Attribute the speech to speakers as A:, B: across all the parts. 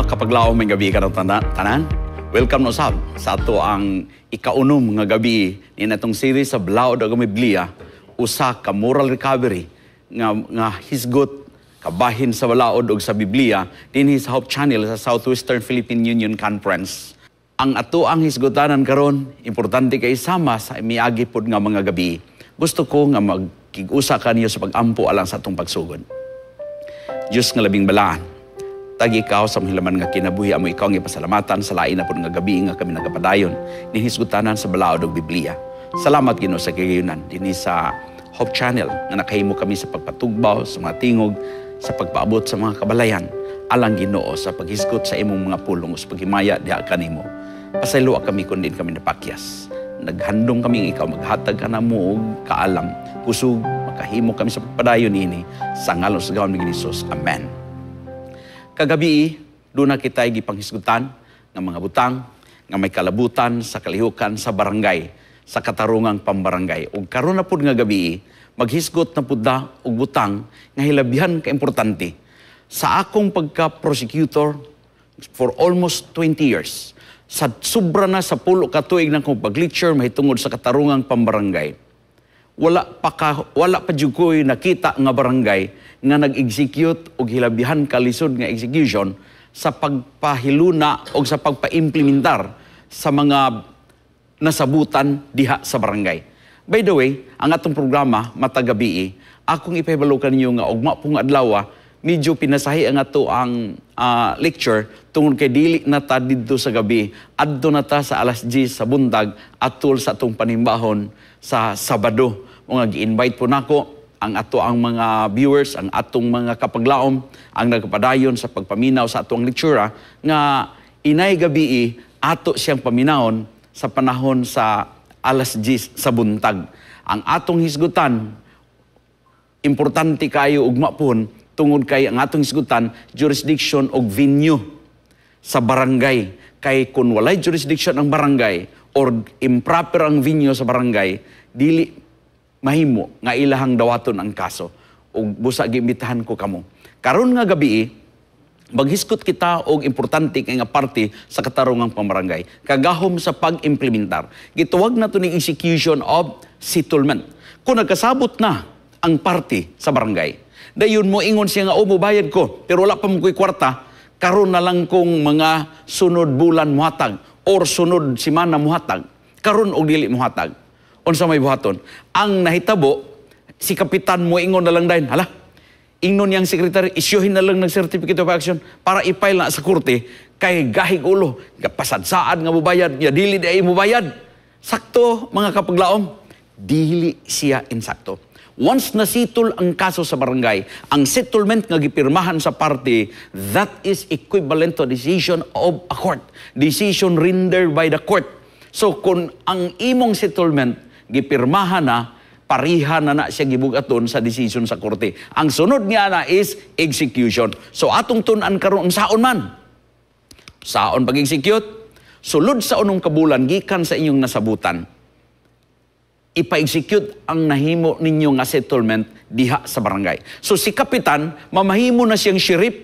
A: Mga kapaglaom, maayong gabii kanatong tanan. Welcome no sab sa ato ang ikaunom nga gabi ni natong series sa Balaod ug Biblia, usa ka moral recovery nga hisgot kabahin sa balaod ug sa Biblia dinhi sa Hope Channel sa Southwestern Philippine Union Conference. Ang ato ang hisgutanan karon, importante kay sama sa miagi pod nga mga gabi. Gusto ko nga magkig-usa kaniyo sa pag-ampo alang sa atong pagsugod. Diyos nga labing balaan, tag-i ikaw sa hilaman nga kinabuhi, amo ikaw ang ipasalamatan sa lain na pod nga gabi nga kami nagapadayon ni hisgutanan sa balaod ug Biblia. Salamat, Ginoo, sa kagayunan dinhi sa Hope Channel nga nakahimo kami sa pagpatugbaw sa mga tingog, sa pagpaabot sa mga kabalayan alang, Ginoo, sa paghisgot sa imong mga pulong o sa paghimaya diha kanimo. Pasayloa kami kun diin kami napakyas. Naghandong kami ikaw maghatag ka namo og kaalam, kusog makahimo kami sa pagpadayon niini sa ngalan sa gahom ni Jesus. Amen. Kagabi, duna kita gipanghisgutan ng mga butang nga may kalabutan sa kalihukan sa barangay, sa katarungang pambarangay. Ug karon na pud nga gabi, maghisgot na pud ta og butang nga hilabihan ka importante. Sa akong pagka-prosecutor for almost 20 years, sa sobra na sa 10 ka tuig na kong pag-lecture mahitungod sa katarungang pambarangay, wala pa jud ko'y nakita nga barangay nga nag-execute og hilabihan kalisod nga execution sa pagpahiluna o sa pagpa-implementar sa mga nasabutan diha sa barangay. By the way, ang atong programa matag gabii, akong ipahibalo ninyo nga ugma pong adlaw medyo pinasahi ang ato ang lecture tungod kay dili na ta didto sa gabi, adto na ta sa alas 10 sa buntag atol sa atong panimbahon sa Sabado. Mga gi-invite po nako ang ato ang mga viewers, ang atong mga kapaglaom, ang nagpadayon sa pagpaminaw sa atong lectura nga inay gabi ato siyang paminawon sa panahon sa alas 10 sa buntag. Ang atong hisgutan, importante kayo ugma pon tungod kay ang atong hisgutan, jurisdiction og venue sa barangay. Kay kung walay jurisdiction ang barangay or improper ang venue sa barangay, dili mahimo nga ilahang dawaton ang kaso. Ug busa giimbitahan ko kamo. Karon nga gabi, maghisgot kita og importante kay nga parte sa katarungang pambarangay. Kagahom sa pag-implementar. Gituwag na to ni execution of settlement. Kung nagkasabot na ang parte sa barangay, dayon mo ingon siya nga, "Oh, mobayad ko, pero wala pa mo ko'y kwarta, karon na lang kong mga sunod bulan muhatag or sunod simana muhatag," karon og dili muhatag. Unsa may buhaton? Ang nahitabo, si kapitan mo ingon na lang dayon, "Hala," ingnon niyang secretary, "isyuhin na lang ng certificate of action para i-file na sa korte kay gahig ulo, pasadsaad nga mubayad, ya dili di ay mubayad." Sakto, mga kapaglaom? Dili siya insakto. Once na settle ang kaso sa barangay, ang settlement nga gipirmahan sa party, that is equivalent to decision of a court. Decision rendered by the court. So kung ang imong settlement gipirmahan na, pariha na na siya gibugaton sa decision sa korte. Ang sunod niya na is execution. So atong tun-an karon, saon man? Saon pag-execute? Sulod sa 6 ka bulan gikan sa inyong nasabutan, ipa-execute ang nahimo ninyo nga settlement diha sa barangay. So si kapitan, mamahimo na siyang sheriff.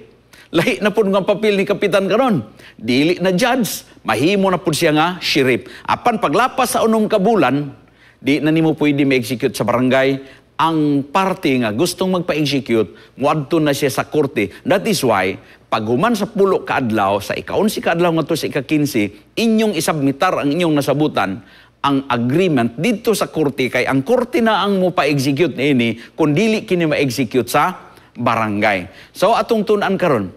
A: Lahi na pud nga papel ni kapitan karon. Dili na judge, mahimo na pud siya nga sheriff. Apan paglapas sa 6 ka bulan, di na nimo pwede ma-execute sa barangay. Ang party nga gustong magpa-execute, muadto na siya sa korte. That is why, pag human sa 10 ka adlaw, sa ika-11 ka adlaw ngadto sa ika-15, inyong isubmitar ang inyong nasabutan, ang agreement dito sa korte kay ang korte na ang mo pa-execute niini kung dili kini ma-execute sa barangay. So atong tun-an karon,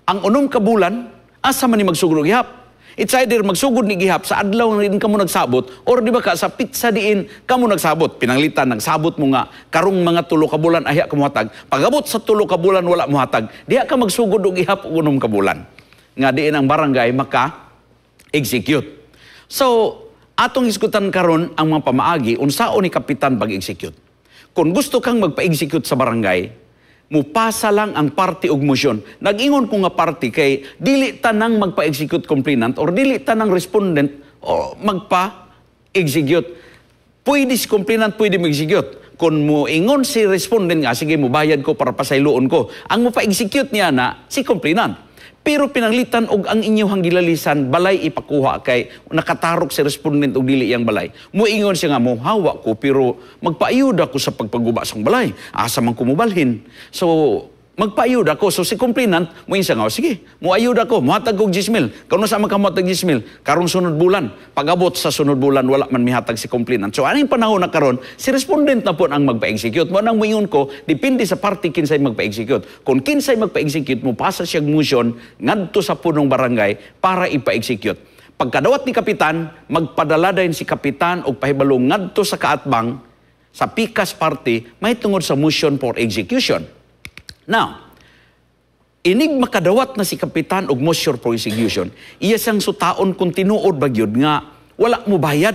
A: ang 6 ka bulan, asa man ni magsugod og gihap? It's either magsugod ni gihap sa adlaw nga diin kamo nagsabot or di ba ka sa pitsa diin kamo nagsabot. Pinanglitan nagsabot mo nga karong mga 3 ka bulan ayha ka mohatag. Pagabot sa 3 ka bulan wala mohatag, diha ka magsugod og gihap og 6 ka bulan nga diin ang barangay maka execute. So atong hisgutan karon ang mga pamaagi unsaon ni kapitan pag-execute. Kung gusto kang magpa-execute sa barangay, mupasa lang ang party og motion. Nag-ingon ko nga party kay dili tanang magpa-execute complainant or dili tanang respondent o magpa-execute. Pwede si complainant, pwede mo-execute. Kung mo ingon si respondent nga, "Sige, mo bayad ko para pasayloon ko." Ang mo pa-execute niya na si complainant. Pero pinanglitan og ang inyong gilalisan balay ipakuha kay nakatarok si respondent og dili iyang balay. Muingon siya nga mohawa ko pero magpaayuda ko sa pagpaguba sa balay. Asa man ko mobalhin? So magpaayuda ko. So si complainant, mo siya nga, "Oh, sige, moayuda ko, mohatag kog 10 mil. Kung sa man ka mohatag 10 mil?" Karong sunod bulan. Pag-abot sa sunod bulan, wala man mihatag si complainant. So aning panahon na karon, si respondent na po ang magpa-execute. Mo nang moingon ko, depende sa party kinsay magpa-execute. Kung kinsay magpa-execute, mo pasa siya motion ngadto sa punong barangay para ipa-execute. Pagkadawat ni kapitan, magpadala din si kapitan og pahibalo ngadto sa kaatbang sa pikas party mahitungod sa motion for execution. Now, inig makadawat na si kapitan og motion for execution, iya siyang sutaon kung tinuod ba gyud nga wala mo bayad.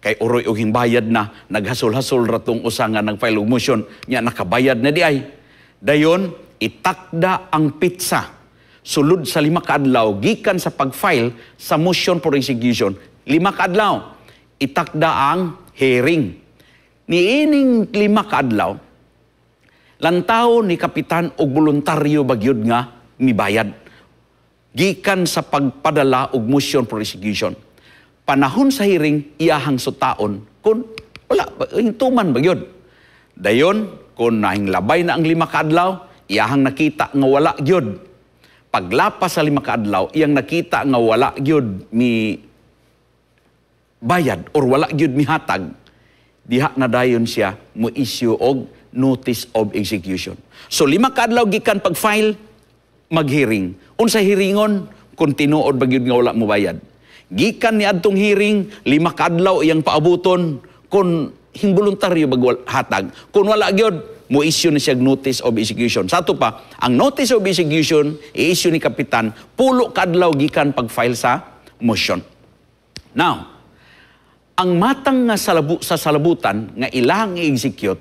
A: Kay uroy og bayad na, naghasol-hasol ratong usa nga nag-file og motion, nya nakabayad na di ay. Dayon, itakda ang petsa sulod sa 5 ka adlaw gikan sa pag-file sa motion for execution. 5 ka adlaw, itakda ang hearing. Niining 5 ka adlaw, lantaw ni kapitan og voluntaryo bagyod nga mibayad gikan sa pagpadala og motion for execution. Panahon sa hearing, iyahang sutaon kung wala tuman bagyod. Dayon, kung nahing labay na ang 5 ka adlaw, iyahang nakita nga wala gyud. Paglapas sa 5 ka adlaw, iyang nakita nga wala gyud mi bayad or wala gyud mihatag, diha na dayon siya mo issue og notice of execution. So 5 ka adlaw gikan pag-file, mag-hearing. Unsa hearingon? Kung tinuod ba gyud nga wala mo bayad. Gikan ni adtong hearing, 5 ka adlaw iyang paabuton kung hingboluntaryo bag hatag. Kung wala gyud, mo issue na siya notice of execution. Sa ato pa, ang notice of execution i-issue ni kapitan 10 ka adlaw gikan pag-file sa motion. Now, ang matang nga sa salabutan nga ilang i-execute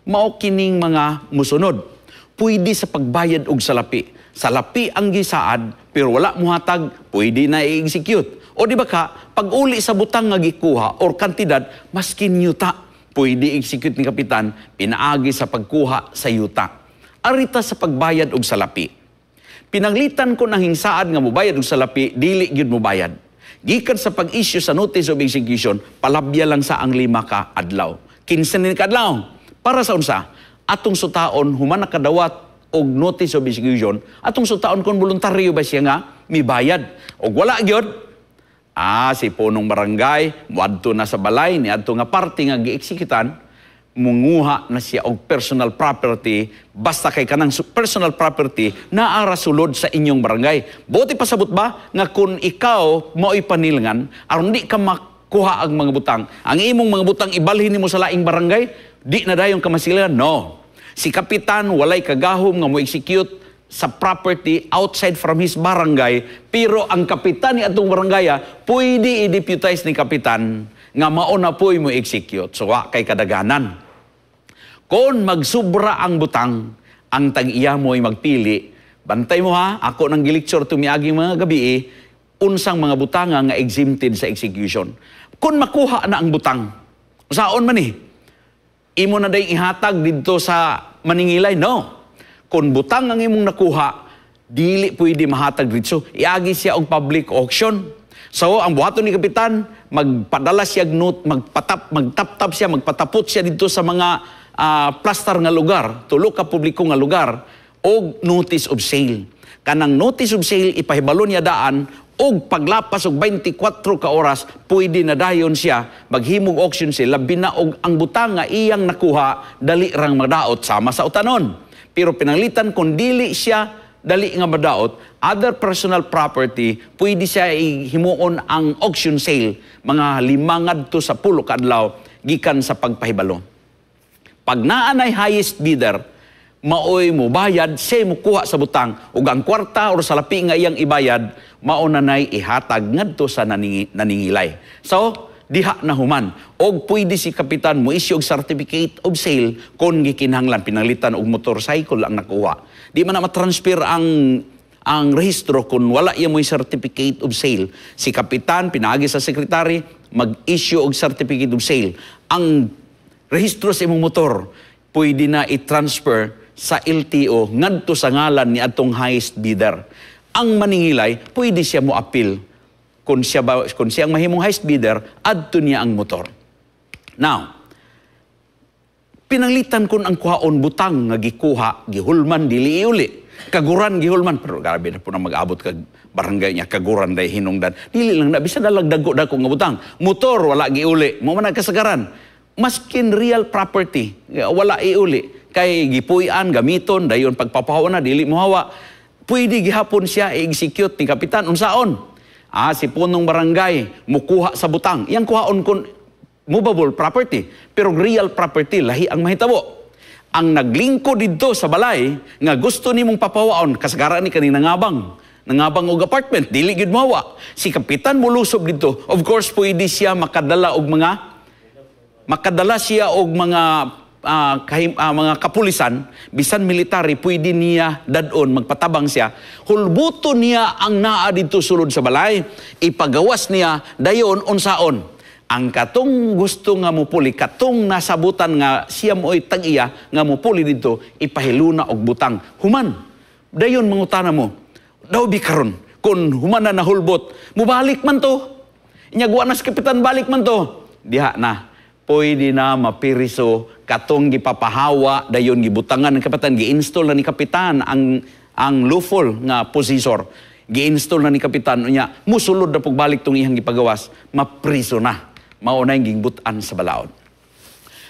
A: mao kining mga musunod. Pwede sa pagbayad og salapi. Salapi ang gisaad pero wala muhatag, pwede na i-execute. O di ba ka, pag uli sa butang nga gikuha or kantidad, maskin yuta, pwede execute ni kapitan pinaagi sa pagkuha sa yuta. Arita sa pagbayad og salapi. Pinanglitan ko nang hingsaad nga mobayad og salapi, dili gyud mobayad. Gikan sa pag-issue sa notice of execution, palabya lang sa ang 5 ka adlaw. 15 ni ka adlaw. Para sa unsa? Atong sutaon human nakadawat og notice of execution, atong sutaon kung voluntaryo ba siya nga mibayad. Og wala gyud, si punong barangay moadto na sa balay ni adto nga party nga gi-executan, munguha na siya og personal property basta kay kanang personal property naara sulod sa inyong barangay. Buot pasabot ba nga kung ikaw mao'y panilngan aron di ka makuha ang mga butang, ang imong mga butang ibalhin nimo sa laing barangay, di na dayon ka masilingan? No. Si kapitan walay kagahom nga mo execute sa property outside from his barangay, pero ang kapitan ni atong barangaya pwede i-deputize ni kapitan nga mao na po'y mo execute. So wa kay kadaganan. Kung magsubra ang butang, ang tag-iya mo'y magpili. Bantay mo ha, ako nang gilecture tumiaging mga gabi eh, unsang mga butanga nga exempted sa execution. Kung makuha na ang butang, saon man eh, imo na day ihatag didto sa maningilay? No. Kung butang ang imong nakuha, dili pwede mahatag didto. Iagi siya og public auction. So, ang buhaton ni kapitan, magpadala siya note, magtap-tap siya, magpatapot siya didto sa mga plaster nga lugar, tulo ka publiko nga lugar, og notice of sale. Kanang notice of sale, ipahibalo niya daan, og paglapas og 24 ka oras, pwede na dayon siya maghimog auction sale, labi na og ang butang nga iyang nakuha, dali rang madaot sama sa utanon. Pero pinanglitan kung dili siya dali nga madaot, other personal property, pwede siya himuon ang auction sale mga 5 ngadto sa 10 ka adlaw gikan sa pagpahibalo. Pag naa nay highest bidder, maoy mo bayad, siya mo kuha sa butang ug ang kwarta or salapi nga iyang ibayad mao na nay ihatag ngadto sa naningilay. So diha na human og pwede si kapitan mo issue og certificate of sale kon gikinahanglan, pinanglitan og motorcycle ang nakuha. Di man na matransfer ang rehistro kung wala iya mo'y certificate of sale. Si kapitan pinaagi sa sekretary mag-issue og certificate of sale. Ang rehistro sa imong motor pwede na i-transfer sa LTO ngadto sa ngalan ni atong highest bidder. Ang maningilay, pwede siya mo appeal. Kung siya, ba, kung siya ang mahimong highest bidder, adto niya ang motor. Now, pinanglitan kun ang kuhaon butang nga gikuha, gihulman, dili iuli. Kaguran gihulman, pero grabe na po na mag-abot kag barangay niya, kaguran day hinungdan. Dili lang na, bisan dalag dagko-dagko nga butang. Motor, wala giuli. Mao man ang kasagaran. Maskin real property, wala iuli. Kay gipuy-an, gamiton, dayon pagpapahawa na, dili mo hawa. Pwede gihapon siya i-execute ni kapitan. Unsaon? Ah, si punong barangay, mukuha sa butang. Yang kuhaon kun movable property. Pero real property, lahi ang mahitabo. Ang naglingkod didto sa balay, nga gusto nimong papawaon, kasagaran ni kaning nangabang. Nangabang og apartment, dili gyud mawa. Si kapitan molusob didto. Of course, pwede siya makadala siya og mga mga kapulisan, bisan military, pwede niya dadon, magpatabang siya. Hulbuto niya ang naa didto sulod sa balay, ipagawas niya, dayon unsaon. Ang katong gusto nga mupuli, katong nasabutan nga siya mo'y tag-iya nga mupuli didto, ipahiluna og butang. Human, dayon mangutana mo, daw bi karon, kung human na nahulbot, mubalik man to. Inyagwa na si kapitan, balik man to. Diha na, pwede na mapiriso katong gipapahawa, dayon gibutangan ng kapitan, gi-install na ni kapitan ang lawful nga possessor. Gi-install na ni kapitan, unya, musulod na pagbalik tong iyang gipagawas, mapriso na. Mao na yung gingbutan sa balaod.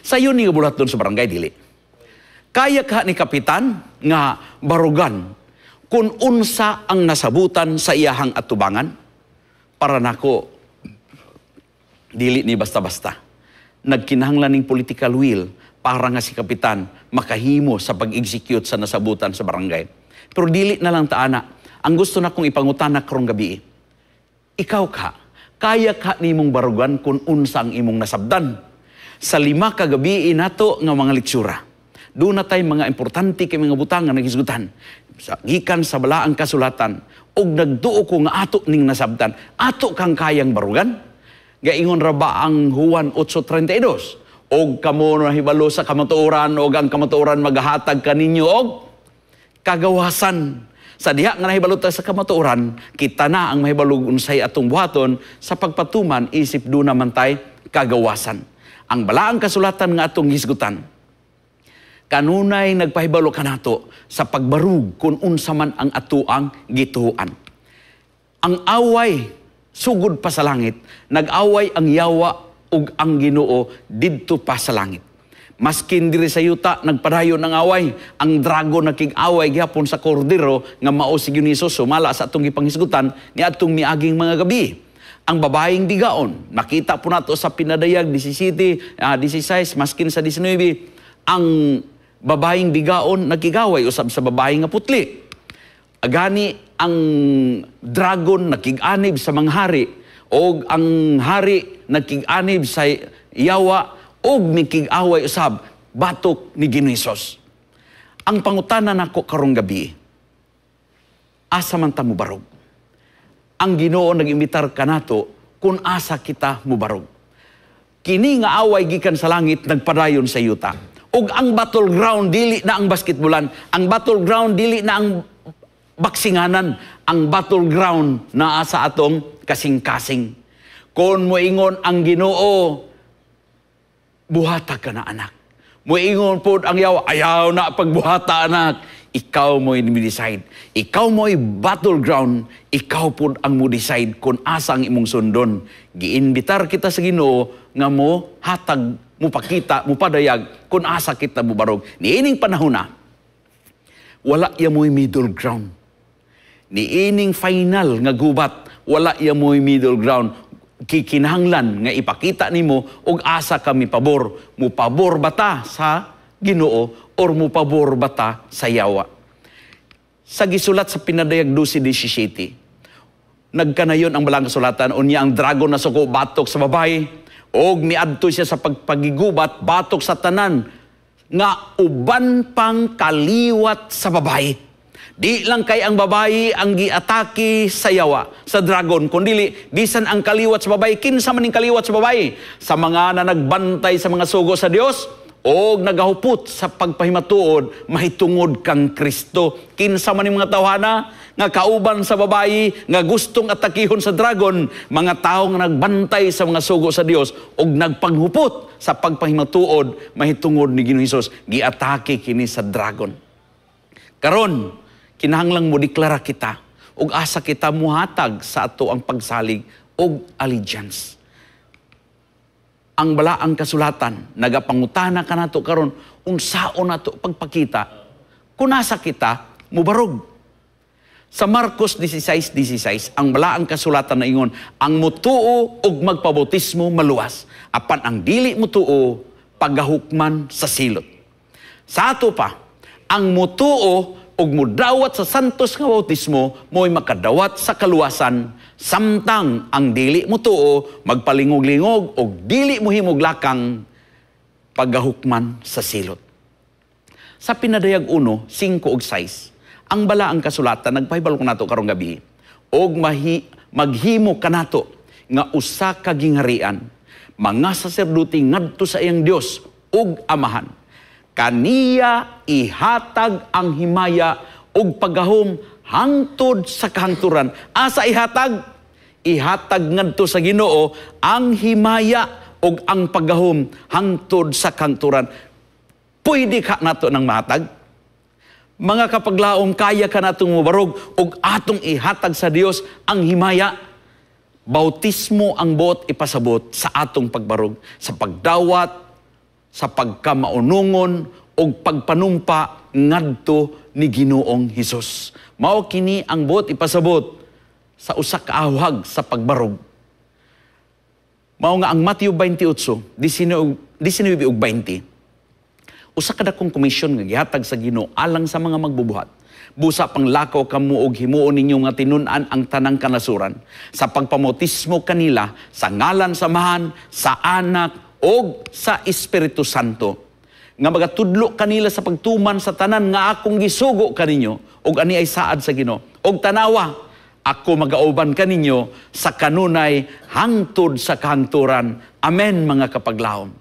A: Sayon ni bulat doon sa barangay, dili. Kaya ka ni kapitan nga barugan kung unsa ang nasabutan sa iyahang atubangan? Para nako, dili ni basta-basta. Nagkinahanglan ning political will para nga si kapitan makahimo sa pag-execute sa nasabutan sa barangay. Pero dili na lang taana. Ang gusto na kong ipangutana karong gabi, ikaw ka, kaya ka nimong barugan kung unsang imong nasabdan. Sa 5 ka gabi nato nga mga litsura, doon na tay mga importante kay mga butang nga naghisgutan. Sa, gikan sa balaang kasulatan, og nagduo ko nga ato ning nasabdan, ato kang kayang barugan? Gaingon ra ba ang Juan 8:32? Og kamo nahibalo sa kamatuoran, og ang kamatuoran magahatag kaninyo og kagawasan. Sa diha nga nahibalo ta sa kamatuoran, kita na ang mahibalo unsay atong buhaton sa pagpatuman isip duna man tay kagawasan. Ang balaang kasulatan nga atong hisgutan, kanunay nagpahibalo kanato sa pagbarug kung unsa man ang atuang gituohan. Ang away sugod pa sa langit, nag-away ang yawa ug ang Ginoo didto pa sa langit. Maskin diri sa yuta nagpadayon ang away, ang dragon nakig-away gihapon sa kordero nga mao si Ginoong Hesus sumala sa atong gipanghisgutan ni atong miaging mga gabi. Ang babaeng bigaon, nakita po nato sa pinadayag 17, 16, maskin sa 19, ang babaeng bigaon nakigaway usab sa babaeng nga putli. Agani ang dragon nakig-anib sa mga hari og ang hari nakig-anib sa yawa og mikig-away usab batok ni Ginoong Hesus. Ang pangutana nako karong gabi, asa man ta mobarog? Ang Ginoo nag-imbitar kanato kung asa kita mobarog. Kini nga away gikan sa langit nagpadayon sa yuta. Og ang battleground dili na ang basketbolan, ang battleground dili na ang baksinganan, ang battleground naa sa atong kasing-kasing. Kung moingon ang Ginoo, buhata ka na anak. Moingon pod ang yawa, ayaw na pagbuhata anak. Ikaw mo'y decide. Ikaw mo'y battleground. Ikaw pod ang mo decide kung asa ang imong sundon. Giinbitar kita sa Ginoo nga mo hatag, mo pakita, mo padayag kung asa kita mobarog. Niining panahon na, wala ya mo'y middle ground. Niining final nga gubat, wala ya mo'y middle ground. Kikinahanglan nga ipakita nimo og asa kami pabor. Mupabor bata sa Ginoo or mupabor bata sa yawa. Sa gisulat sa pinadayag 12:17, nagkanayon ang balang kasulatan, unya ang dragon na suko batok sa babae, og miadto siya sa pagpagigubat batok sa tanan nga uban pang kaliwat sa babae. Di lang kay ang babae ang giatake sa yawa, sa dragon, kundili bisan ang kaliwat sa babae. Kinsa man ning kaliwat sa babae? Sa mga na nagbantay sa mga sugo sa Dios og nagahupot sa pagpahimatuod mahitungod kang Kristo. Kinsa man ning mga tawhana nga kauban sa babayi nga gustong atakihon sa dragon? Mga tawo nga nagbantay sa mga sugo sa Dios og nagpanghupot sa pagpahimatuod mahitungod ni Ginoong Hesus. Giatake kini sa dragon. Karon kinahanglang mo deklara kita og asa kita muhatag sa ato ang pagsalig og allegiance. Ang Balaang Kasulatan nagapangutana kanato karon, unsaon nato pagpakita kung asa kita mubarog? Sa Marcos 16:16, ang Balaang Kasulatan na ingon, ang mutuo og magpabautismo maluwas, apan ang dili mutuo pagahukman sa silot. Sa ato pa, ang mutuo og mudawat sa santos nga bautismo mo'y makadawat sa kaluwasan, samtang ang dili mutuo, magpalingog-lingog og dili mohimog lakang, pagahukman sa silot. Sa Pinadayag 1, 5 ug 6, ang Balaang Kasulatan nagpahibalo nato karong gabi, og maghimo kanato nga usa ka gingharian, mga saserdote ngadto sa iyang Dios ug Amahan. Kaniya ihatag ang himaya ug paggahom hangtod sa kahangturan. Asa ihatag? Ihatag ngadto sa Ginoo ang himaya ug ang paggahom hangtod sa kahangturan. Pwede ka nato ng mahatag? Mga kapaglaom, kaya ka natong mubarog ug atong ihatag sa Dios ang himaya? Bautismo ang buot ipasabot sa atong pagbarog, sa pagdawat, sa pagkamaunungon ug pagpanumpa ngadto ni Ginoong Hesus. Mao kini ang buot ipasabot sa usa ka awhag sa pagbarog. Mao nga ang Mateo 28, 19 ug 20, usa ka dakong komisyon nga gihatag sa Ginoo alang sa mga magbubuhat. Busa panglakaw kamo og himuon ninyo nga tinun-an ang tanang kanasuran sa pagpamautismo kanila sa ngalan sa Amahan, sa Anak og sa Espiritu Santo, nga magatudlo kanila sa pagtuman sa tanan nga akong gisugo kaninyo, og ani ay saad sa Ginoo. Og tanawa, ako magauban kaninyo sa kanunay hangtod sa kahangturan. Amen, mga kapaglaom.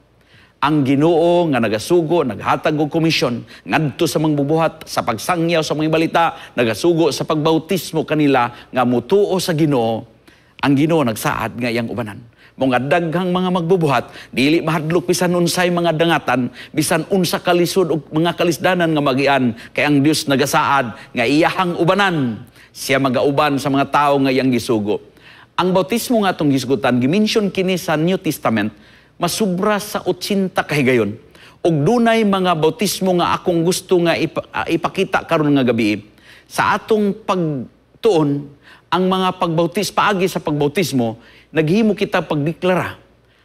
A: Ang Ginoo nga nagasugo, naghatag og komisyon ngadto sa mangbubuhat sa pagsangyaw sa mga balita, nagasugo sa pagbautismo kanila nga mutuo sa Ginoo. Ang Ginoo nagsaad nga iyang ubanan. Mga daghang mga magbubuhat, dili mahadlok bisan unsay mga dangatan, bisan unsa kalisod og mga kalisdanan nga magian, kay ang Dios nagasaad nga iyahang ubanan. Siya magauban sa mga tawo nga iyang gisugo. Ang bautismo nga atong gisgutan, gimension kini sa New Testament, masubra sa 80 kahigayon. Og dunay mga bautismo nga akong gusto nga ipakita karon nga gabi. Sa atong pagtuon, ang mga pagbautis, paagi sa pagbautismo, naghimo kita pagdeklara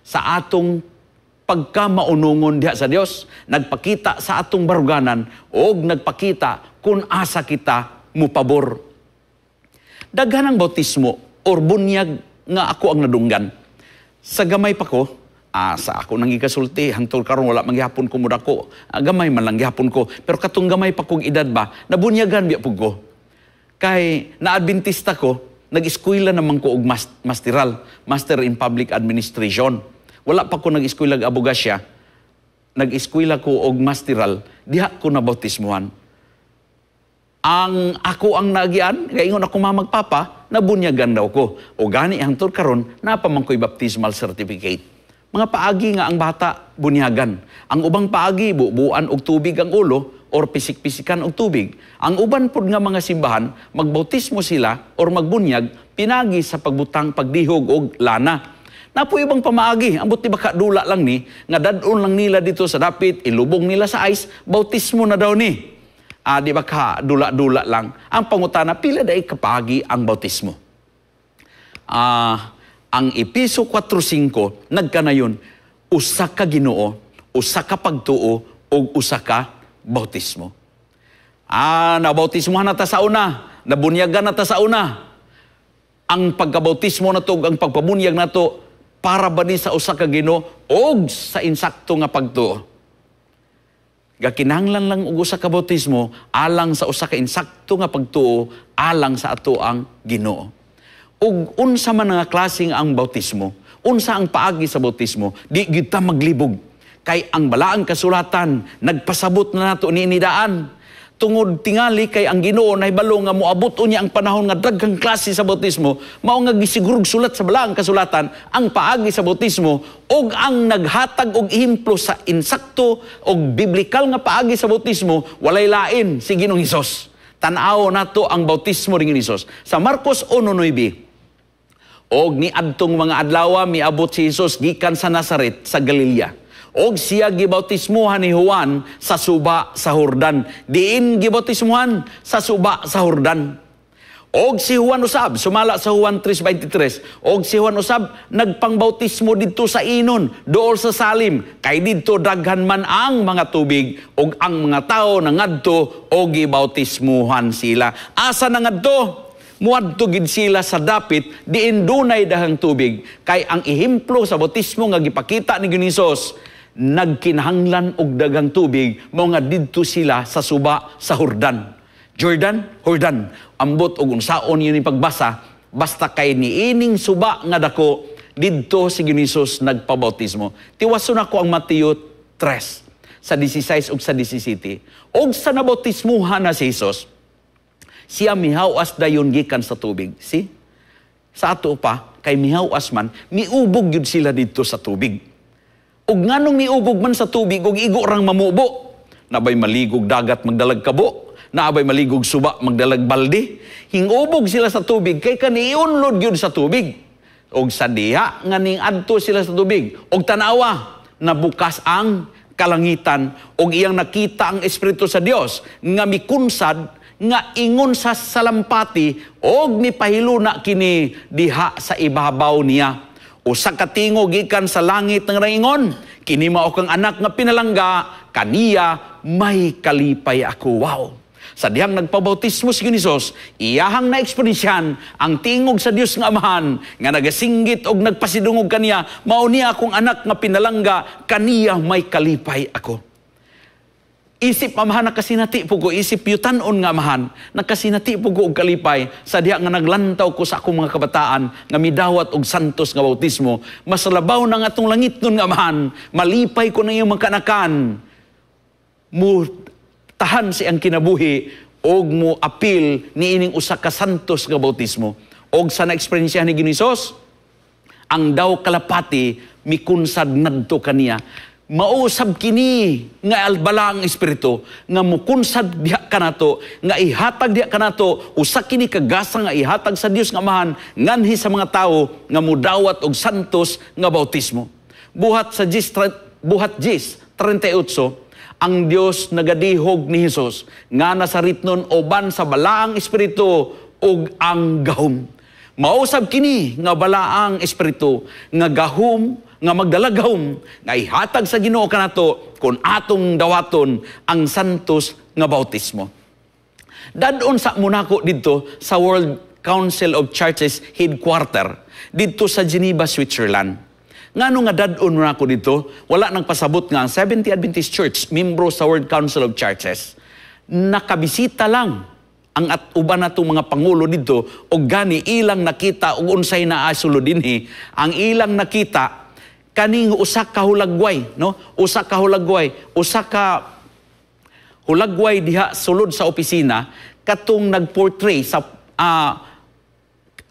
A: sa atong pagkamaunungon diha sa Dios, nagpakita sa atong baruganan og nagpakita kung asa kita mupabor. Daghan ang bautismo or bunyag nga ako ang nadunggan. Sa gamay pa ko, sa ako nang gikasulti, hangtod karon wala man gihapon ko mudako. Gamay man lang gihapon ko, pero katong gamay pa kog edad ba, nabunyagan biya pug ko. Kay na-Adventista ko, nag-eskwela naman ko og masteral, Master in Public Administration. Wala pa ko nag-eskwela og abogasya, nag-eskwela ko og masteral, diha ko nabautismuhan. Ang ako ang naagian, kaingon ako mamagpapa, nabunyagan daw ko. O gani hangtod karon, napa man ko'y baptismal certificate. Mga paagi nga ang bata bunyagan. Ang ubang paagi, bubuan og tubig ang ulo or pisik-pisikan og tubig. Ang uban pud nga mga simbahan, magbautismo sila or magbunyag pinagi sa pagbutang, pagdihog og lana. Napo ibang pamaagi, ambot di baka dula lang ni, nga dadon lang nila dito sa dapit, ilubong nila sa ice, bautismo na daw ni. Di ba ka dula-dula lang. Ang pangutana, pila day kapagi ang bautismo? Ang Epeso 4:5 nagkanayon, usa ka Ginoo, usa ka pagtuo ug usa ka bautismo. Nabautismohan na ta sa una, nabunyagan na ta sa una. Ang pagkabautismo nato ug ang pagpabunyag nato para ba ni sa usa ka Ginoo og sa insakto nga pagtuo? Gakinahanglan lang og usa ka bautismo alang sa usa ka insakto nga pagtuo alang sa ato ang Ginoo. Ug unsa man nga klaseng ang bautismo, unsa ang paagi sa bautismo, di gyud ta maglibog. Kay ang balaang kasulatan nagpasabot na nato niini daan. Tungod tingali kay ang Ginoo nahibalo nga moabot unya ang panahon nga daghang klase sa bautismo, mao nga gisigurog sulat sa balaang kasulatan ang paagi sa bautismo ug ang naghatag og ehemplo sa insakto og biblikal nga paagi sa bautismo walay lain si Ginoong Hesus. Tan-aw nato ang bautismo ni Ginoong Hesus. Sa Marcos 1:9, og niadtong mga adlaw miabot si Hesus gikan sa Nazaret sa Galilea. Og siya gibautismuhan ni Juan sa suba sa Jordan. Diin gibautismuhan? Sa suba sa Jordan. Og si Juan usab, sumala sa Juan 3:23, og si Juan usab nagpangbautismo didto sa Enon, dool sa Salim, kay didto daghan man ang mga tubig, og ang mga tawo nangadto og gibautismuhan sila. Asa nangadto? Muadto gid sila sa dapit diin dunay daghang tubig, kay ang ehemplo sa bautismo nga gipakita ni Hesus nagkinahanglan og daghang tubig, mao nga didto sila sa suba sa Jordan. Jordan, Jordan. Ambot og unsaon yun pagbasa, basta kay niining suba nga dako didto si Hesus nagpabautismo. Tiwason ako ang Mateo 3 sa 16 ug sa 17. Og sa nabautismuhan na si Hesus, siya mihawas dayon gikan sa tubig. See? Sa ato pa, kay mihawas man, miubog yun sila didto sa tubig. Ug nganong miubog man sa tubig, ug igo rang mamubo. Nabay maligog dagat magdalag kabo, naabay maligog suba magdalag balde. Hingubog sila sa tubig, kay kaniunlod yun sa tubig. Og sa diha nga ning adto sila sa tubig, og tanawa, nabukas ang kalangitan, og iyang nakita ang Espiritu sa Dios nga mikunsad nga ingon sa salampati og mipahiluna kini diha sa ibabaw niya. Usa ka tingog gikan sa langit nga ingon, kini mao kang anak nga pinalangga, kaniya may kalipay ako. Wow. Sa dihang nagpabautismo si Hesus, iyahang na-eksperyensyahan ang tingog sa Dios nga Amahan nga nagasinggit og nagpasidungog kaniya, mao niya akong anak nga pinalangga, kaniya may kalipay ako. Isip amahan nakasinati po ko, isip yutanon nga amahan, nakasinati po ko og kalipay sa diha nga naglantaw ko sa akong mga kabataan nga midawat og santos nga bautismo. Mas labaw na nga atong langit nun nga amahan, malipay ko na iyong mga kanakan, mu tahan si ang kinabuhi og mo apil niining usa ka santos nga bautismo. Og sa na-eksperyensya ni Hesus, ang daw kalapati mikunsad ngadto kaniya. Mausab kini nga albala ang espiritu nga mukunsad diha kanato, nga ihatag diha kanato, usa kini kagasa nga ihatag sa Dios nga Amahan nganhi sa mga tawo nga mudawat og santos nga bautismo. Buhat sa buhat 10:38, ang Dios nagadihog ni Hesus nga Nazaretnon uban sa balaang espiritu ug ang gahom. Mausab kini nga balaang espiritu nga gahom nga magdalagahom nga ihatag sa Ginoo kanato kung atong dawaton ang santos nga bautismo. Dadon sa Monaco didto sa World Council of Churches headquarter didto sa Geneva, Switzerland. Ngano nga dadon Monaco didto, wala nang pasabot nga ang Seventh-day Adventist Church, membro sa World Council of Churches, nakabisita lang ang at uban natong mga pangulo didto og gani ilang nakita og unsay naa sulod dinhi. Ang ilang nakita kaning usa ka hulagway, no? Usa ka hulagway, usa ka hulagway diha sulod sa opisina katong nagportray sa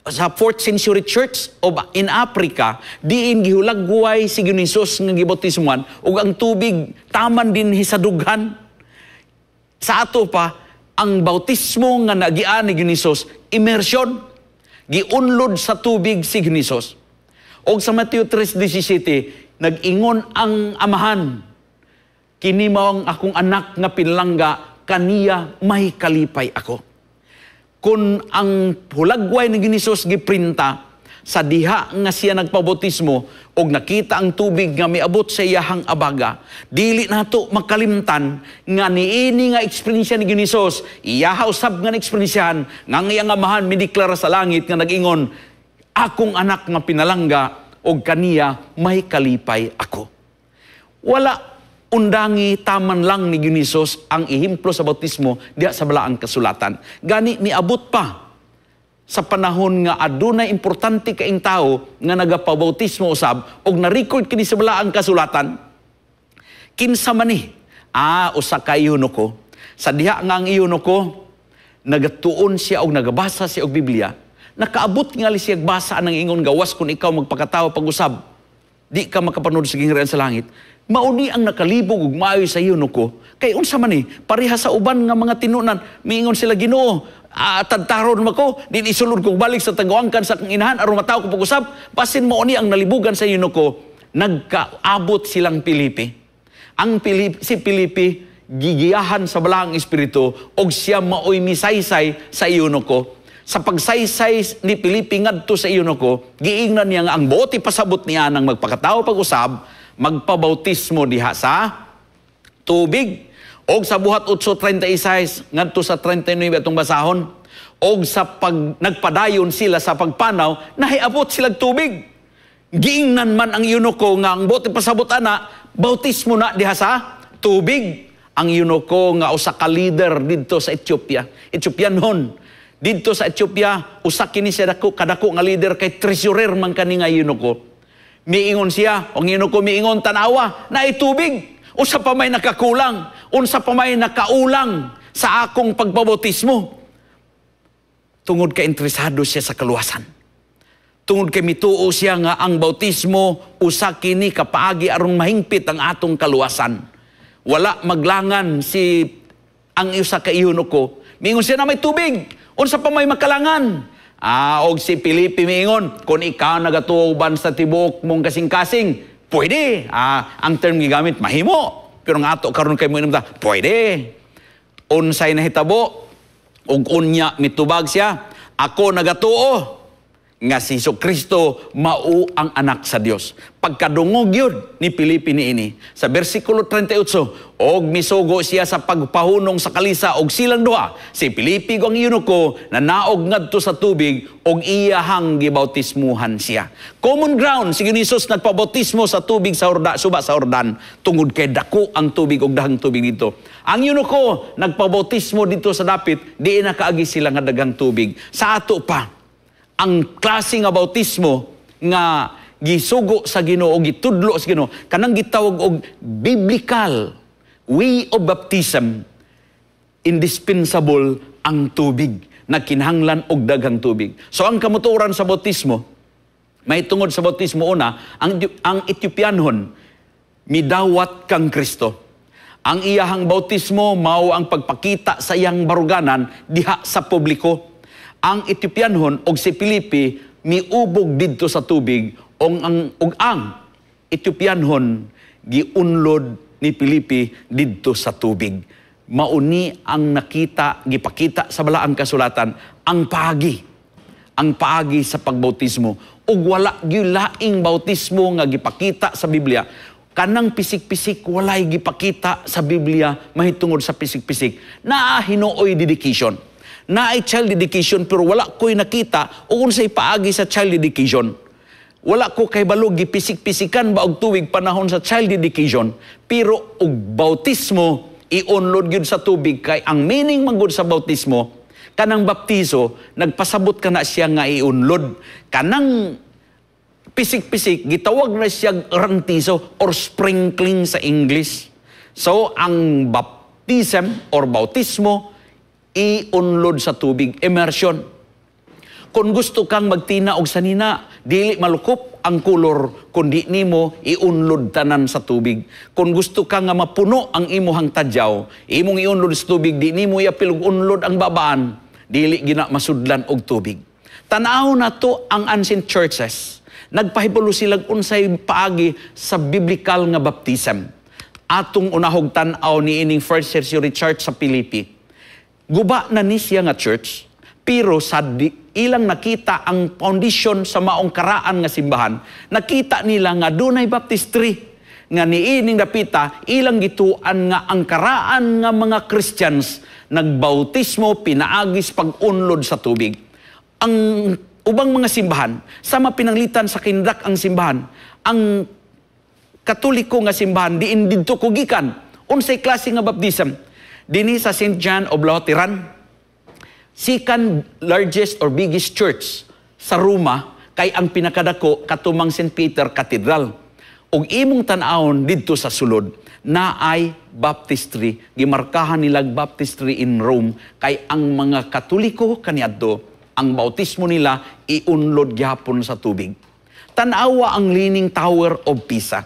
A: 4th century church of in Africa, diin gihulagway si Hesus nga gibautismuhan ug ang tubig taman dinhi sa dughan. Sa ato pa, ang bautismo nga nagian ni Hesus, immersion, giunlod sa tubig si Hesus. Og sa Mateo 3:17, nag-ingon ang Amahan, kini mao ang akong anak nga pinalangga, kaniya may kalipay ako. Kung ang hulagway ni Hesus giprinta sa diha nga siya nagpabautismo og nakita ang tubig nga miabot sa iyahang abaga, dili nato makalimtan nga niini nga eksperyensya ni Hesus, iyaha usab nga eksperyensyahan nga ang iyang Amahan mideklara sa langit nga nag-ingon, akong anak nga pinalangga og kaniya may kalipay ako. Wala undangi taman lang ni Hesus ang ehemplo sa bautismo diha sa balaang kasulatan. Gani miabot pa sa panahon nga adunay importante kaing tawo nga nagapabautismo usab og na-record kini sa balaang kasulatan. Kinsa man ni? Ah, usa ka eunuko. Sa diha nga ang eunuko, nagatuon siya og nagabasa siya og Biblia, nakaabot nga siya basa ang ingon, "Gawas kung ikaw magpakatawo pag-usab, di ka makapanod sa gingharian sa langit." Mauni ang nakalibog ug maayo sa eunuko. Kay unsa man ni, pareha sa uban nga mga tinunan, miingon sila, "Ginoo, tadtaron man ko, di isulod ko balik sa taguangkan sa akong inahan aron matawo ko pag-usab." Basin mao ni ang nalibugan sa eunuko, nagkaabot silang Pilipi. Ang Pilipi, si Pilipi gigiyahan sa Balaang Espiritu og siya maoy misaysay sa eunuko. Sa pagsaysay ni Pilipi ngadto sa eunuko, giingnan niya nga ang buot ipasabot niya nang magpakatawo pag-usab, magpabautismo diha sa tubig. Og sa Buhat 8:36 ngadto sa 39 atong basahon, og sa pag nagpadayon sila sa pagpanaw, nahiabot sila tubig. Giingnan man ang eunuko nga ang buot ipasabot ana, bautismo na diha sa tubig. Ang eunuko nga usa ka leader didto sa Ethiopia, Ethiopianhon. Didto sa Ethiopia, usa kini siya dako kadako nga leader kay treasurer man kani nga eunuko. Miingon siya, ang eunuko miingon, "Tanawa, naay tubig. Unsa pa may nakakulang? Unsa pa may nakaulang sa akong pagbabautismo?" Tungod kay interesado siya sa kaluwasan. Tungod kay mituo siya nga ang bautismo usa kini ka paagi aron mahingpit ang atong kaluwasan. Wala maglangan si ang usa ka eunuko. Miingon siya na may tubig. Unsa pa may makalangan? Ah, og si Pilipi miingon, "Kung ikaw nagatuo sa tibuok mong kasing-kasing, pwede." Ah, ang term gigamit, mahimo. Pero nga ato karon kay mo ta, pwede. Unsay nahitabo? Ug unya mitubag siya, "Ako nagatuo nga si Hesus Kristo mao ang anak sa Dios." Pagkadungog yun ni Pilipi niini sa bersikulo 38, og misugo siya sa pagpahunong sa kalisa og silang duha, si Pilipi ug ang eunuko, nanaog ngadto sa tubig og iyahang gibautismuhan siya. Common ground, si Jesus nagpabautismo sa tubig sa Horda, suba sa Jordan, tungod kay dako ang tubig og daghang tubig dito. Ang eunuko nagpabautismo dito sa dapit, di nakaagi sila nga daghang tubig. Sa ato pa, ang klase nga bautismo nga gisugo sa Ginoo, gitudlo sa Ginoo, kanang gitawag og biblical way of baptism, indispensable ang tubig, na kinahanglan og daghang tubig. So ang kamuturan sa bautismo, may tungod sa bautismo, una, ang Ethiopianhon midawat kang Kristo. Ang iyahang bautismo mao ang pagpakita sa iyang baruganan diha sa publiko. Ang Ethiopianhon og si Pilipi miubog didto sa tubig ug ang Ethiopianhon giunlod ni Pilipi didto sa tubig. Mauni ang nakita, gipakita sa Balaang Kasulatan ang paagi sa pagbautismo. Ug wala gyud laing bautismo nga gipakita sa Biblia. Kanang pisik-pisik, walay gipakita sa Biblia mahitungod sa pisik-pisik. Naa hinuoy dedication. Naay child dedication, pero wala ko'y nakita ug unsay paagi sa child dedication. Wala ko kay balo gipisik-pisikan ba og tuig panahon sa child dedication, pero og bautismo i-unlod gyud sa tubig kay ang meaning man gud sa bautismo, kanang baptizo, nagpasabot ka na siya nga iunlod. Kanang pisik-pisik, gitawag na siya rantizo or sprinkling sa English. So ang baptism or bautismo, iunlod sa tubig, immersion. Kung gusto kang magtina og sanina, dili malukop ang kolor kung di nimo iunlod tanan sa tubig. Kung gusto ka nga mapuno ang imuhang tadyaw, imong iunlod sa tubig, di nimo iapil og unlod ang babaan, dili gina masudlan og tubig. Tanaw na to ang ancient churches. Nagpahibalo sila unsay paagi sa biblical nga baptism. Atong unahog tan-aw ni ining first century church sa Pilipi. Guba na ni siya nga church, pero sa ilang nakita ang foundation sa maong karaan nga simbahan, nakita nila nga dunay baptistry nga niining dapita ilang gituan nga ang karaan nga mga Christians nagbautismo pinaagis pag-unlod sa tubig. Ang ubang mga simbahan, sama pinanglitan sa kindak ang simbahan, ang Katoliko nga simbahan diin didto ko gikan, unsay klase nga baptism? Dinhi sa St. John of Lateran, second largest or biggest church sa Roma kay ang pinakadako katumang St. Peter Cathedral. Ug imong tan-awon didto sa sulod, naay baptistry, gimarkahan nilag baptistry in Rome kay ang mga Katoliko kaniadto, ang bautismo nila iunlod gihapon sa tubig. Tan-awa ang Leaning Tower of Pisa.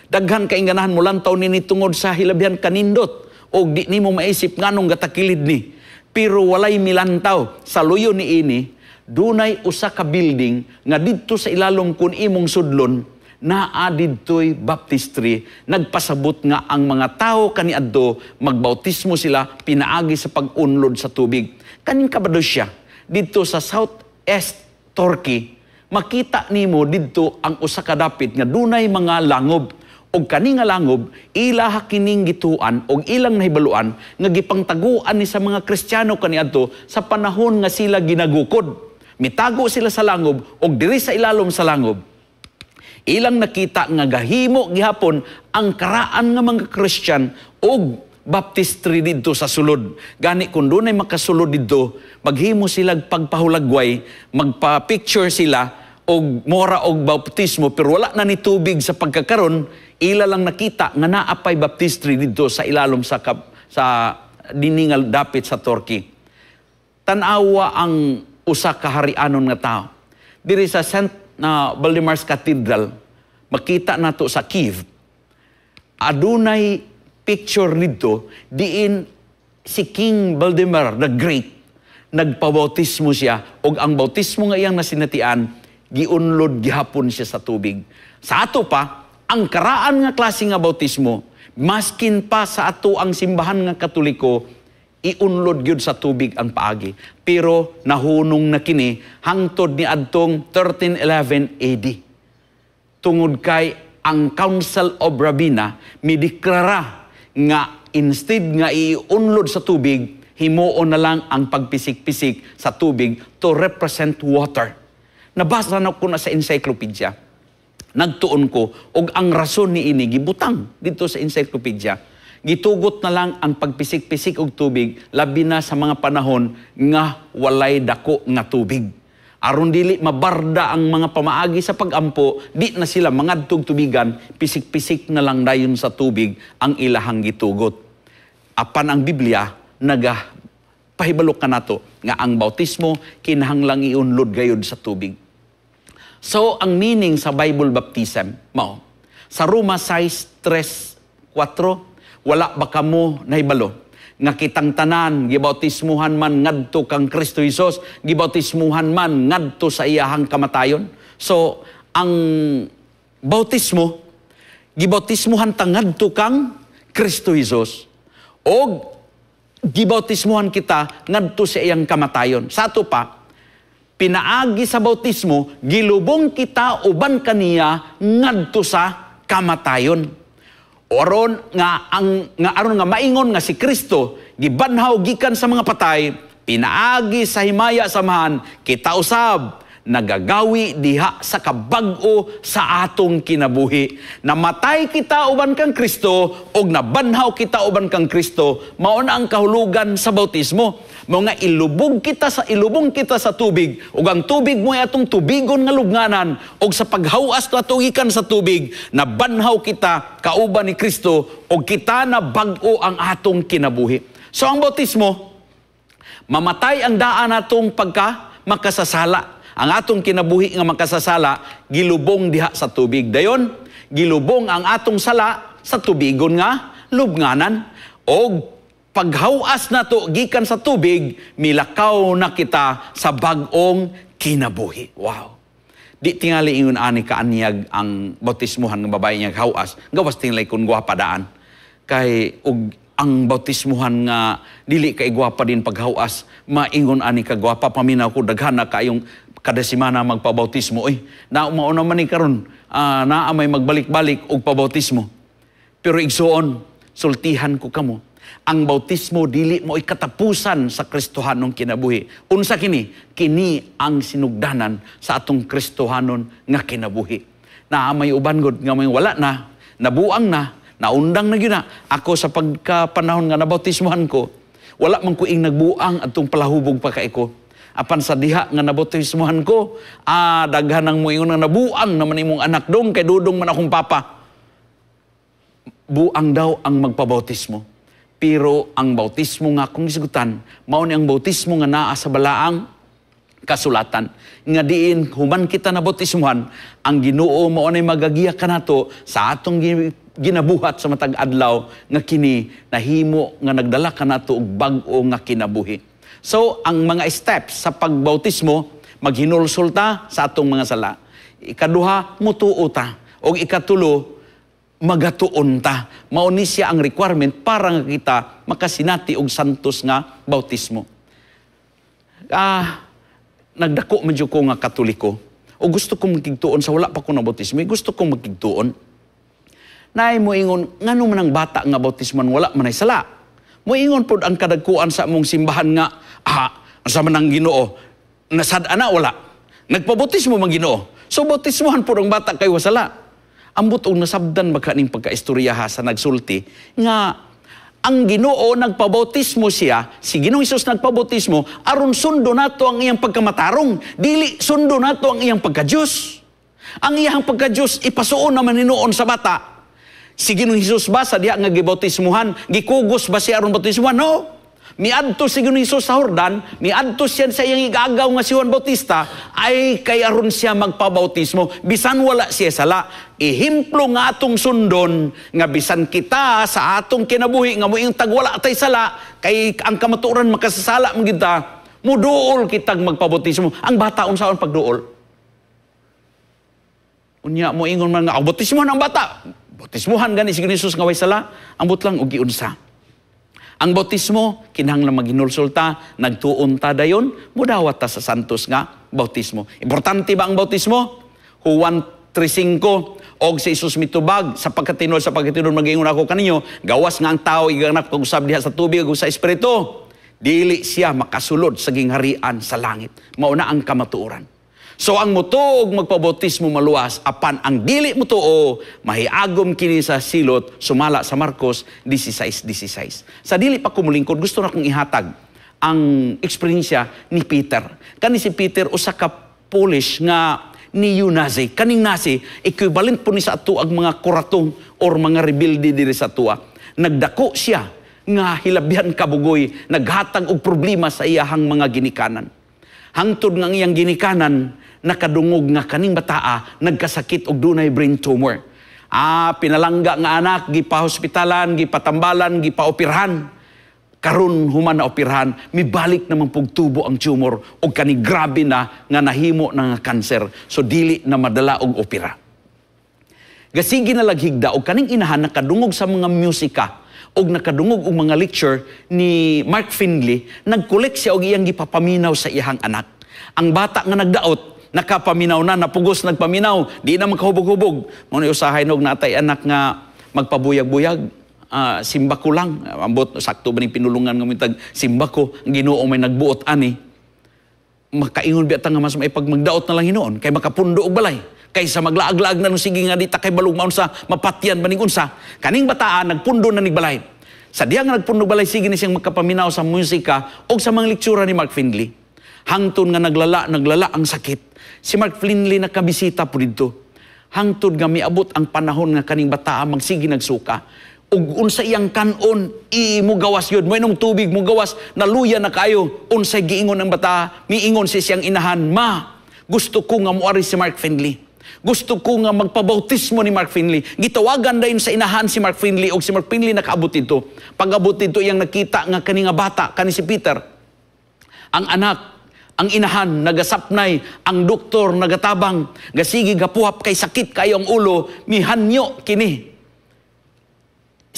A: Daghan kay ganahan molantaw nini tungod sa hilabihan kanindot og di nimo maisip nganong gatakilid ni. Pero walay milantaw sa luyo niini, dunay usa ka building nga didto sa ilalom kun imong sudlon naa didtoy baptistry, nagpasabot nga ang mga tao kaniadto magbautismo sila pinaagi sa pag-unlod sa tubig. Kaning Cappadocia, didto sa Southeast Turkey, makita nimo didto ang usa ka dapit nga dunay mga langob. Og kani nga langob, ilaha kining gituan og ilang nahibaluan nga gipangtaguan ni sa mga Kristiyano kaniadto sa panahon nga sila ginagukod. Mitago sila sa langob og diri sa ilalom sa langob, ilang nakita nga gahimo gihapon ang karaan nga mga Christian og baptistry didto sa sulod. Gani kung dunay makasulod didto, maghimo sila pagpahulagway, magpa-picture sila og mora og bautismo, pero wala na ni tubig sa pagkakaron, ila lang nakita nga naa pay baptistry didto sa ilalom sa diningal dapit sa Turkey. Tan-awa ang usa ka harianon nga tao. Diri sa Saint na Valdemar's Cathedral, makita nato sa Kiev, adunay picture dito diin si King Valdemar the Great nagpabautismo siya og ang bautismo nga iyang nasinatian, giunlod gihapon siya sa tubig. Sa ato pa, ang karaan nga klase nga bautismo, maskin pa sa ato ang simbahan nga Katoliko, iunlod gyud sa tubig ang paagi. Pero nahunong na kini hangtod ni adtong 1311 AD. Tungod kay ang Council of Ravenna mideklara nga instead nga iunlod sa tubig, himuon na lang ang pagpisik-pisik sa tubig to represent water. Nabasa na ko na sa encyclopedia. Nagtuon ko og ang rason ni ini gibutang dito sa encyclopedia. Gitugot na lang ang pagpisik-pisik og tubig labi na sa mga panahon nga walay dako nga tubig. Aron dili mabarda ang mga pamaagi sa pagampo, di na sila mangadtog tubigan, pisik-pisik na lang dayon sa tubig ang ilahang gitugot. Apan ang Biblia naga pahibalo kanato nga ang bautismo kinahanglang iunlod gayud sa tubig. So ang meaning sa Bible baptism mao sa Roma 6:3-4, wala ba kamo nahibalo nga kitang tanan gibautismuhan man ngadto kang Kristo Hesus, gibautismuhan man ngadto sa iyahang kamatayon? So ang bautismo, gibautismuhan ta ngadto kang Kristo Hesus og gibautismuhan kita ngadto sa iyang kamatayon. Sa ato pa, pinaagi sa bautismo, gilubong kita uban kaniya ngadto sa kamatayon. Aron nga ang nga aron nga maingon nga si Kristo gibanhaw gikan sa mga patay, pinaagi sa himaya sa Amahan, kita usab nagagawi diha sa kabag-o sa atong kinabuhi. Namatay kita uban kang Kristo og nabanhaw kita uban kang Kristo. Mao na ang kahulugan sa bautismo. Mao nga ilubong kita sa tubig ug ang tubig mo ay atong tubigon nga lubnganan, ug sa paghawas nato gikan sa tubig, nabanhaw kita kauban ni Kristo ug kita na bag-o ang atong kinabuhi. So ang bautismo, mamatay ang daan natong pagka makasasala. Ang atong kinabuhi nga makasasala, gilubong diha sa tubig. Dayon, gilubong ang atong sala sa tubigon nga lubnganan. Og paghawas nato gikan sa tubig, milakaw na kita sa bag-ong kinabuhi. Wow! Di tingali ingon ani kaanyag ang bautismuhan ng babae niya hawas. Gawas tingali kung gwapa daan. Kay og ang bautismuhan nga dili kay gwapa din paghawas, maingon ani ka gwapa. Paminaw ko, daghan na kayong kada semana magpabautismo. Oy, na mauna man ni karon, naa may magbalik-balik og pabautismo. Pero igsuon, sultihan ko kamo, ang bautismo dili mo katapusan sa Kristohanong kinabuhi. Unsa kini? Kini ang sinugdanan sa atong Kristohanon nga kinabuhi. Naa may uban gud nga may wala na, nabuang na, naundang na gyud na. Ako sa pagkapanahon nga nabautismohan ko, wala man ko ing nagbuang atong palahubog pa kay ko. Apan sa diha nga nabautismohan ko, daghan ang moingon nga nabuang naman imong anak dong kay dudong man akong papa. Buang daw ang magpabautismo. Pero ang bautismo nga akong gisgutan, mao ni ang bautismo nga naa sa Balaang Kasulatan. Nga diin human kita na bautismuhan, ang Ginoo mao nay magagiya kanato sa atong ginabuhat sa matag adlaw nga kini nahimo nga nagdala kanato og bag-o nga kinabuhi. So ang mga steps sa pagbautismo, maghinulsol ta sa atong mga sala. Ikaduha, mutuo ta. Og ikatulo, magatuon ta. Mao ni siya ang requirement para nga kita makasinati og santos nga bautismo. Nagdako man jud ko nga Katoliko. O gusto kong magkigtuon sa wala pa ko na bautismo, gusto kong magkigtuon. Naay mo ingon, ngano man ang bata nga bautismon, wala man ay sala? Moingon pod ang kadagkuan sa among simbahan nga, sa man ang Ginoo, nasad ana wala. Nagpabautismo man Ginoo. So bautismohan pod ang bata kay wasala. Ambot og nasabdan ba kaning pagkaistorya ha sa nagsulti nga ang Ginoo nagpabautismo siya, si Ginoong Hesus nagpabautismo aron sundo nato ang iyang pagkamatarong, dili sundo nato ang iyang pagka-Diyos. Ang iyang pagka-Diyos ipasuon naman hinuon sa bata. Si Ginoong Hesus ba sa diha nga gibautismuhan, gikugos ba siya aron bautismuhan? No. Miadto si Ginoong Hesus sa Jordan, miadto siya sa iyang igagaw nga si Juan Bautista, ay kay aron siya magpabautismo, bisan wala siya sala. Ehemplo nga atong sundon, nga bisan kita sa atong kinabuhi, nga moingon tag wala tay sala, kay ang kamatuoran makasasala man kita, muduol kitag magpabautismo. Ang bata unsaon pagduol? Unya moingon man nga, "Oh, bautismohan ang bata." Bautismohan gani si Ginoong Hesus nga way sala, ambot lang og giunsa. Ang bautismo, kinahanglan maghinulsol ta, nagtuon ta dayon, mudawat ta sa santos nga bautismo. Importante ba ang bautismo? Juan 3:5, og si Jesus mitubag, Sa pagkatinuod mag-ingon ako kaninyo, gawas nga ang tao iganak pag-usab diha sa tubig ug sa Espiritu, dili siya makasulod sa gingharian sa langit." Mao na ang kamatuoran. So ang mutuo og magpabautismo maluwas, apan ang dili mutuo mahiagom kini sa silot sumala sa Marcos 16:16. Sa dili pa kumulingkod, gusto na kong ihatag ang eksperyensya ni Peter. Kani si Peter usa ka Polish nga neo-Nazi. Kaning Nazi, equivalent po ni sa ato ang mga kuratong or mga rebelde diri sa atua. Nagdako siya nga hilabihan kabugoy, naghatag og problema sa iyahang mga ginikanan. Hangtod nga ang iyang ginikanan nakadungog nga kaning bataa nagkasakit og dunay brain tumor. Pinalangga nga anak, gipahospitalan, gipatambalan, gipaoperahan. Karon human na operahan, mibalik naman pugtubo ang tumor og kani grabe na nga nahimo na nga kanser. So dili na madala og opera. Gasigi na laghigda og kaning inahan nakadungog sa mga musika og nakadungog og mga lecture ni Mark Finley, nagkolek siya og iyang gipapaminaw sa iyang anak. Ang bata nga nagdaot, nakapaminaw na, napugos nagpaminaw, di na makahubog-hubog. Mao ni usahay nog natay anak nga magpabuyag-buyag, simba ko lang. Ambot, sakto ba ning pinulungan nga mitag simba ko, ang Ginoo may nagbuot ani. Makaingon biya ta nga mas maipag magdaot na lang hinuon, kay makapundo og balay. Kaysa maglaag-laag na nung sige nga di ta kay balug maunsa, mapatyan ba ning unsa. Kaning bataan, nagpundo na nig balay. Sa diya nga nagpundo balay, sige ni siyang makapaminaw sa musika o sa mga lektura ni Mark Finley. Hangtod nga naglala, naglala ang sakit. Si Mark Finley nakabisita po dito. Hangtod nga miabot ang panahon nga kaning bataa magsige nagsuka. Ug unsa iyang kanon, i mo gawas yun. Moinom tubig, mo gawas, naluya na kayo. Unsay giingon ang bata, miingon si siyang inahan, "Ma, gusto ko nga muari si Mark Finley. Gusto ko nga magpabautismo ni Mark Finley." Gitawagan dayon sa inahan si Mark Finley og si Mark Finley nakaabot dito. Pag-abot dito, iyang nakita nga kani nga bata, kani si Peter. Ang anak, ang inahan nagasapnay, ang doktor nagatabang, gasigi gapuhap kay sakit kayo ang ulo, mihanyo kini.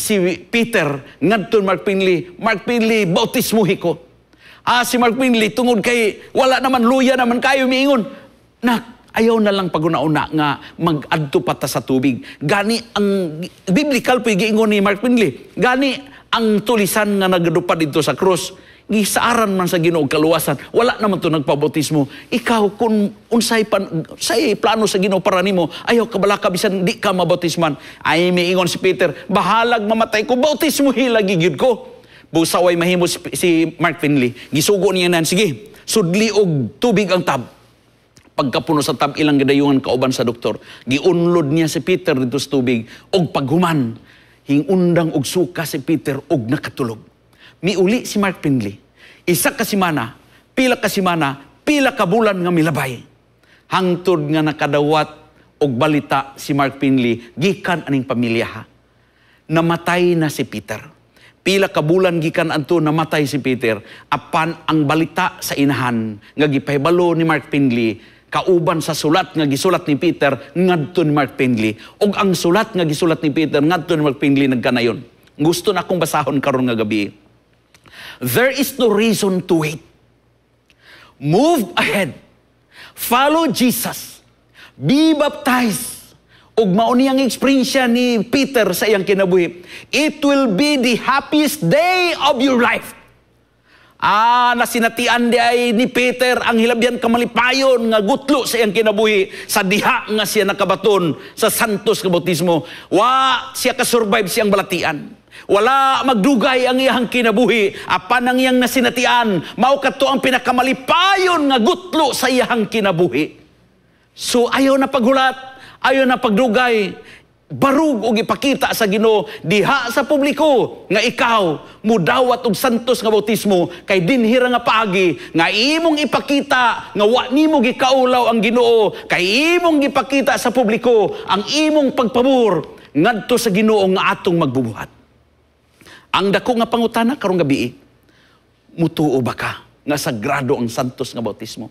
A: Si Peter ngadto Mark Finley, "Mark Finley, bautismuhi ko." Si Mark Finley tungod kay wala naman luya naman kayo miingon, "Nak, ayaw na lang paguna-una nga mag-adto pa ta sa tubig." Gani ang biblical po giingon ni Mark Finley. Gani ang tulisan nga nagadupad dito sa krus, gisaaran man sa Ginoo kaluwasan. Wala naman to nagpabautismo. Ikaw kung unsay pan say plano sa Ginoo para nimo, ayaw kabalaka bisan di ka mabautisman. Ay miingon si Peter, "Bahalag mamatay ko, bautismo hilagi gyud ko." Busaway mahimo si Mark Finley. Gisugo niya nan, "Sige, sudli og tubig ang tub." Pagkapuno sa tub, ilang gidayungan kauban sa doktor. Giunlod niya si Peter dito sa tubig og paghuman, Hingundang og suka si Peter og nakatulog. Miuli si Mark Finley. Isa ka semana, pila ka semana, pila ka bulan nga milabay. Hangtod nga nakadawat og balita si Mark Finley gikan aning pamilya ha. Namatay na si Peter. Pila ka bulan gikan adto namatay si Peter, apan ang balita sa inahan nga gipahibalo ni Mark Finley kauban sa sulat nga gisulat ni Peter ngadto ni Mark Finley, ug ang sulat nga gisulat ni Peter ngadto ni Mark Finley nagkanayon. Gusto na akong basahon karon nga gabi. There is no reason to wait. Move ahead. Follow Jesus. Be baptized. Ug mao ni ang eksperyensya ni Peter sa iyang kinabuhi. It will be the happiest day of your life. Nasinatian di ay ni Peter ang hilabyan kamalipayon nga gutlo sa iyang kinabuhi sa diha nga siya nakabaton sa santos nga bautismo. Wa siya kasurvive siyang balatian. Wala magdugay ang iyang kinabuhi apan ang iyang nasinatian mao kadto ang pinakamalipayon nga gutlo sa iyang kinabuhi. So ayaw na paghulat, ayaw na pagdugay. Barug og ipakita sa Ginoo diha sa publiko nga ikaw mudawat og santos nga bautismo, kay dinhira nga paagi nga imong ipakita nga wa nimo gikaulaw ang Ginoo, kay imong gipakita sa publiko ang imong pagpabor ngadto sa Ginoo nga atong magbubuhat. Ang dako nga pangutana karong gabi, mutuo ba ka nga sagrado ang santos nga bautismo?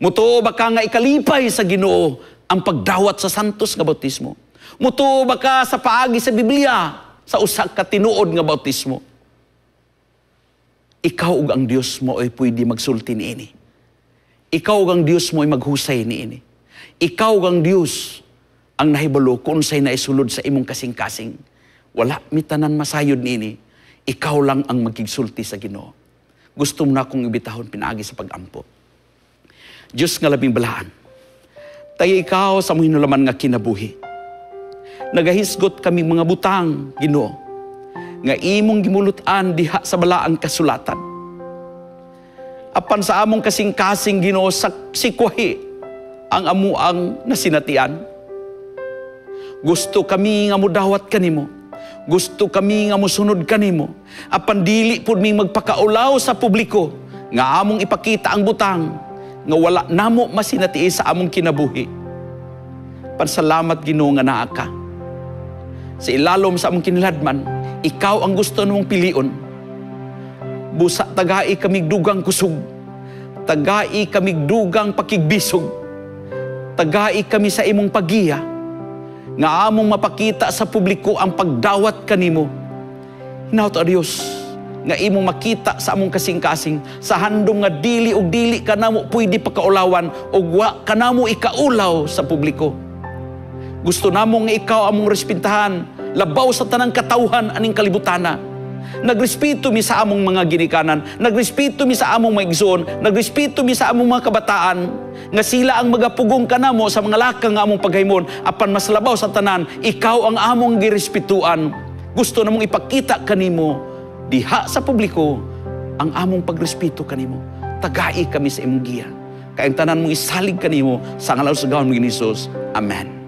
A: Mutuo ba ka nga ikalipay sa Ginoo ang pagdawat sa santos nga bautismo? Mutuo ba ka sa paagi sa Biblia sa usa ka tinuod nga bautismo? Ikaw ug ang Dios mo ay pwede magsulti niini. Ikaw ug ang Dios mo ay maghusay niini. Ikaw ug ang Dios ang nahibalo kung unsay naisulod sa imong kasing-kasing. Wala mi tanan masayod niini. Ikaw lang ang magkigsulti sa Ginoo. Gusto mo na akong ibitahon pinaagi sa pagampo. Diyos nga labing balaan, tayo ikaw sa among hinulaman nga kinabuhi. Nagahisgot kami mga butang, Ginoo, nga imong gimulutan diha sa balaang kasulatan. Apan sa among kasing-kasing, Ginoo, sa sikwahi ang amuang nasinatian. Gusto kami nga mudawat kanimo. Gusto kami nga musunod kanimo. Apan dili pud mi magpakaulaw sa publiko nga among ipakita ang butang nga wala namo masinati sa among kinabuhi. Pansalamat, Ginoo, nga naa ka. Sa ilalom sa among kiniladman, ikaw ang gusto namong pilion. Busa tagai kamig dugang kusog. Tagai kamig dugang pakigbisog. Tagai kami sa imong pagiya nga among mapakita sa publiko ang pagdawat kanimo. Hinaot, o Dios, nga imong makita sa among kasing-kasing sa handom nga dili og dili kanamo pwede pakaulawan og wa kanamo ikaulaw sa publiko. Gusto namo nga ikaw among respetahan labaw sa tanang katawhan aning kalibutana. Nagrespeto mi sa among mga ginikanan, nagrespeto mi sa among mga igsoon, nagrespeto mi sa among mga kabataan, nga sila ang magapugong kanamo sa mga lakang nga among paghimon, apan mas labaw sa tanan, ikaw ang among girespetuan. Gusto namong ipakita kanimo diha sa publiko ang among pagrespeto kanimo. Tagai kami sa imong giya. Kay ang tanan mong isalig kanimo sa ngalan sa gahom ni Jesus. Amen.